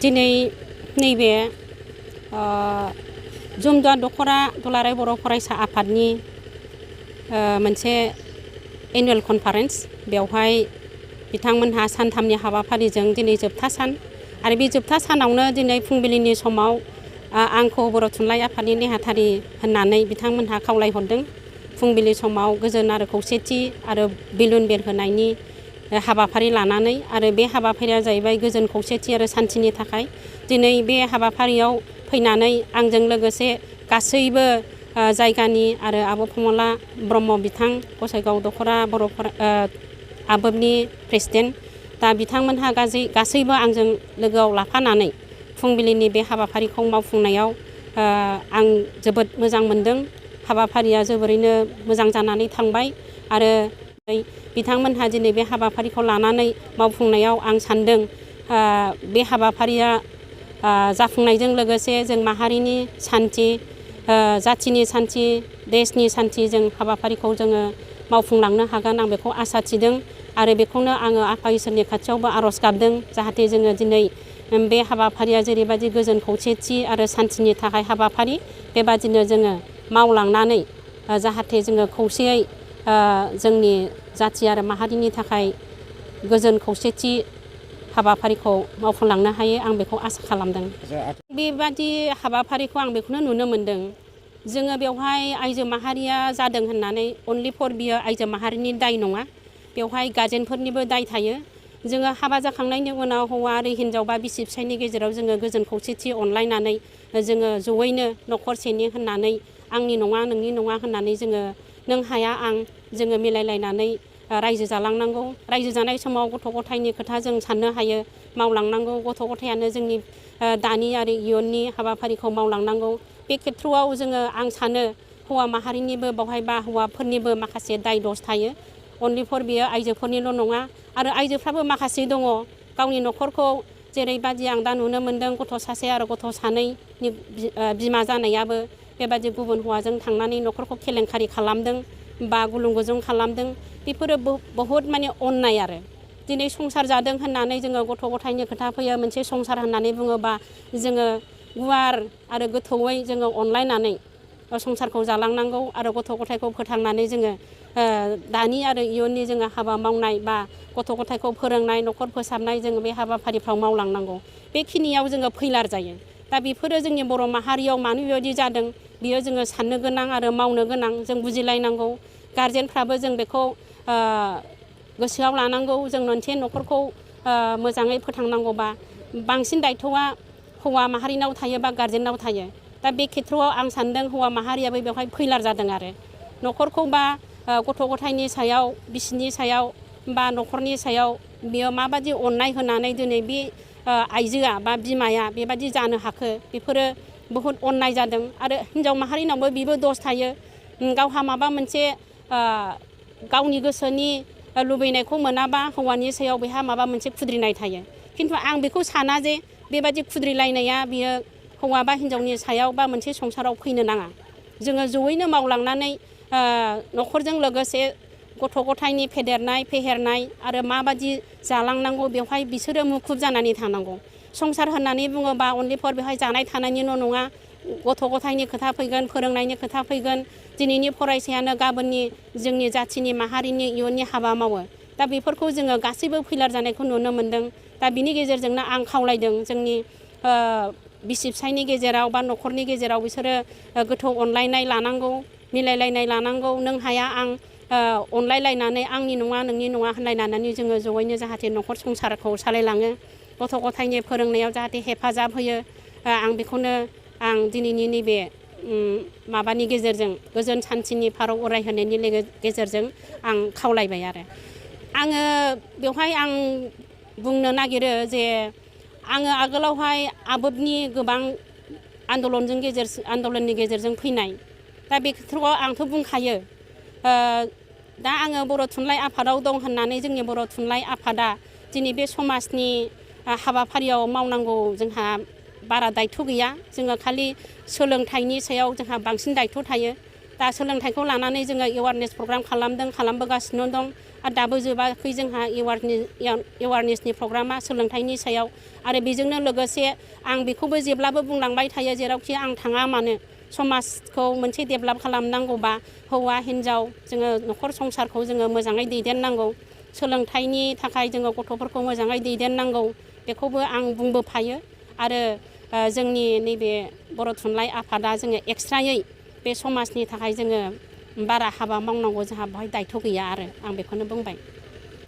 दिनै नैबे जुमदुवा दखरा दुलाराय बर' फरायसा आफादनि मोनसे एनुवेल कनफारेन्स बेवहाय बिथांमोनहा सानथामनि हाबाफारिजों दिनै जोबथा सान आरो बे जोबथा सानावनो दिनै फुंबिलिनि समाव आंखौ बर' थुनलाइ आफादनि नेहाथारि होननानै बिथांमोनहा खावलायहरदों। फुंबिलि समाव गोजोन आरो खौसेथि आरो बेलुन बेरहोनायनि हाबाफारि लानानै आरो बे हाबाफारिया जाहैबाय गोजोन खौसेथि आरो सान्थिनि थाखाय। दिनै बे हाबाफारियाव फैनानै आंजों लोगोसे गासैबो जायगानि आरो आब' फमला ब्रह्म बिथां गसाइगाव दखरा बर' आबोबनि प्रेसिडेन्ट दा बिथांमोनहा गासैबो आंजों लोगोआव लाफानानै फुंबिलिनि बे हाबाफारिखौ मावफुंनायाव आं जोबोद मोजां मोनदों। हाबाफारिया जोबोरैनो मोजां जानानै थांबाय आरो बिथांमोनहा दिनै बे हाबाफारिखौ लानानै मावफुंनायाव आं सान्दों बे हाबाफारिया जाफुंनायजों लोगोसे जों माहारिनि सान्थि जाथिनि सान्थि देशनि सान्थि जों हाबाफारिखौ जोङो मावफुंलांनो हागोन आं बेखौ आसा थिदों आरो बेखौनो आङो आफा इसोरनि खाथियावबो आर'ज गाबदों जाहाथे जोङो दिनै बे हाबाफारिया जेरैबायदि गोजोन खौसेथि आरो सान्थिनि थाखाय हाबाफारि बेबादिनो जोङो मावलांनानै जाहाथे जोङो खौसेयै जोंनि जाथि आरो माहारिनि थाखाय गोजोन खौसेथि हाबाफारिखौ मावफुंलांनो हायो आं बेखौ आसा खालामदों। बेबादि हाबाफारिखौ आं बेखौनो नुनो मोनदों जोङो बेवहाय आइजो माहारिया जादों होननानै अनलि फर बियो आइजो माहारिनि दाय नङा बेवहाय गार्जेनफोरनिबो दाय थायो। जोङो हाबा जाखांनायनि उनाव हौवा आरो हिन्जाव बा बिसि फिसायनि गेजेराव जोङो गोजोन खौसेथि अनलायनानै जोङो जयैनो न'खरसेनि होननानै आंनि नङा नोंनि नङा होननानै जोङो नों हाया आं जोङो मिलायलायनानै रायजो जालांनांगौ। रायजो जानाय समाव गथ' गथायनि खोथा जों साननो हायो मावलांनांगौ। गथ' गथायानो जोंनि दानि आरो इयुननि हाबाफारिखौ मावलांनांगौ। बे खेथ्रआव जोङो आं सानो हौवा माहारिनिबो बेवहाय बा हौवाफोरनिबो माखासे दाय दस थायो। अनलि फर बियो आइजोफोरनिल' नङा आरो आइजोफ्राबो माखासे दङ गावनि न'खरखौ जेरैबादि आं दा नुनो मोन्दों गथ' सासे आरो गथ' सानैनि बिमा जानायाबो बेबादि गुबुन हौवाजों थांनानै न'खरखौ केलेंकारि खालामदों बा गुलुं गुजुं खालामदों। बेफोरो बहुद माने अन्याय आरो दिनै संसार जादों होननानै जोङो गथ' गथायनि खोथा फैयो। मोनसे संसार होननानै बुङोबा जोङो गुवार आरो गोथौयै जोङो अनलायनानै संसारखौ जालांनांगौ आरो गथ' गथायखौ फोथांनानै जोङो दानि आरो इयुननि जोङो हाबा मावनाय बा गथ' गथायखौ फोरोंनाय न'खर फोसाबनाय जोङो बे हाबाफारिफ्राव मावलांनांगौ। बेखिनियाव जोङो फैलार जायो। दा बेफोरो जोंनि बर' माहारियाव मानो बेबायदि जादों बियो जोङो साननो गोनां आरो मावनो गोनां जों बुजिलायनांगौ। गारजेनफ्राबो जों बेखौ गोसोआव लानांगौ। जों मोनसे न'खरखौ मोजाङै फोथांनांगौबा बांसिन दायथ'आ हौवा माहारिनाव थायो बा गारजेनाव थायो। दा बे खेथ्रआव आं सान्दों हौवा माहारियाबो बेवहाय फैलार जादों आरो न'खरखौ बा गथ' गथायनि सायाव बिसिनि सायाव बा न'खरनि सायाव बियो माबादि अननाय होनानै दिनै बे आइजोआ बा बिमाया बेबादि जानो हाखो बेफोरो बहुद अन्याय जादों आरो हिन्जाव माहारिनावबो बेबो दस थायो। गावहा माबा मोनसे गावनि गोसोनि लुबैनायखौ मोनाबा हौवानि सायाव बेहा माबा मोनसे खुद्रिनाय थायो। खिन्थु आं बेखौ साना जे बेबादि खुद्रिलायनाया बियो हौवा बा हिन्जावनि सायाव बा मोनसे संसाराव फैनो नाङा। जोङो जयैनो मावलांनानै न'खरजों लोगोसे गथ' गथायनि फेदेरनाय फेहेरनाय आरो माबादि जालांनांगौ बेवहाय बिसोरो मुखुब जानानै थानांगौ। संसार होननानै बुङोबा अनलि फर बेवहाय जानाय थानायनिल' नङा गथ' गथायनि खोथा फैगोन फोरोंनायनि खोथा फैगोन। दिनैनि फरायसायानो गाबोननि जोंनि जाथिनि माहारिनि इयुननि हाबा मावो। दा बेफोरखौ जोङो गासैबो फैलार जानायखौ नुनो मोन्दों। दा बिनि गेजेरजोंनो आं खावलायदों जोंनि बिसि फिसायनि गेजेराव बा न'खरनि गेजेराव बिसोरो गोथौ अनलायनाय लानांगौ मिलायलायनाय लानांगौ। नों हाया आं अनलायलायनानै आंनि नङा नोंनि नङा होनलायनानै जोङो जयैनो जाहाथे न'खर संसारखौ सालायलाङो। गथ' गथायनि फोरोंनायाव जाहाथे हेफाजाब होयो। आं बेखौनो आं दिनैनि नैबे माबानि गेजेरजों गोजोन सान्थिनि भारत अरायहोनायनि गेजेरजों आं खावलायबाय आरो आङो बेवहाय आं बुंनो नागिरो जे आङो आगोलावहाय आबोबनि गोबां आन्दलननि गेजेरजों फैनाय। दा बे खेथ्रआव आंथ' बुंखायो दा आङो बर' थुनलाइ आफादाव दं होननानै जोंनि बर' थुनलाइ आफादा दिनै बे समाजनि हाबाफारियाव मावनांगौ जोंहा बारा दायथ' गैया। जोङो खालि सोलोंथाइनि सायाव जोंहा बांसिन दायथ' थायो। दा सोलोंथाइखौ लानानै जोङो एवारनेस प्रग्राम खालामबोगासिनो दं आरो दाबो जोबाखै जोंहा एवारनेसनि प्रग्रामा सोलोंथाइनि सायाव आरो बेजोंनो लोगोसे आं बेखौबो जेब्लाबो बुंलांबाय थायो जेरावखि आं थाङा मानो समाजखौ मोनसे डेभेलप खालामनांगौबा हौवा हिन्जाव जोङो न'खर संसारखौ जोङो मोजाङै दैदेननांगौ सोलोंथाइनि थाखाय जोङो गथ'फोरखौ मोजाङै दैदेननांगौ बेखौबो आं बुंबोफायो आरो जोंनि नैबे बर' थुनलाइ आफादा जोङो एक्सट्रायै बे समाजनि थाखाय जोङो बारा हाबा मावनांगौ जोंहा बेवहाय दायथ' गैया आरो आं बेखौनो बुंबाय।